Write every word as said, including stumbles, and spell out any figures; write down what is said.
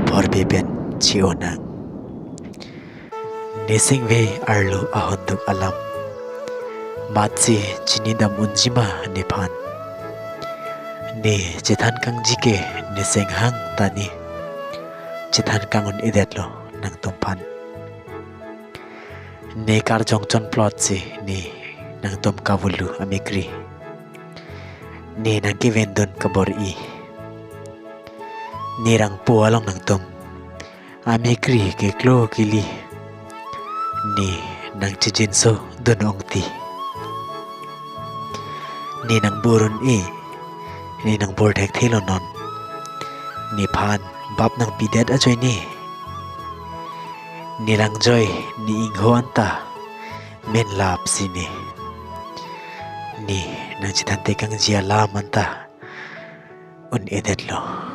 apor pen che-o nang. Ne singve arlo ahonduk alam, matsi chinidam unji ma nephan? Ne chethan kangji ke ne senghang ta ne chethan kang un-edetlo nangtumphan. Ne karjong chonplotsi ne nangtum kavulu amekri, ne nangkevendun kabor-i. Ne rangpo along nangtum amekri keklo keli, ne nangchijinso dun ongti. Ne nangbor un-e, ne nangbor thekthelo non. Nephan bap nangpidet ajoine, ne langjoi ne ingho anta menlapsi ne, ne nangchethanthe kangji alam anta un-edetlo.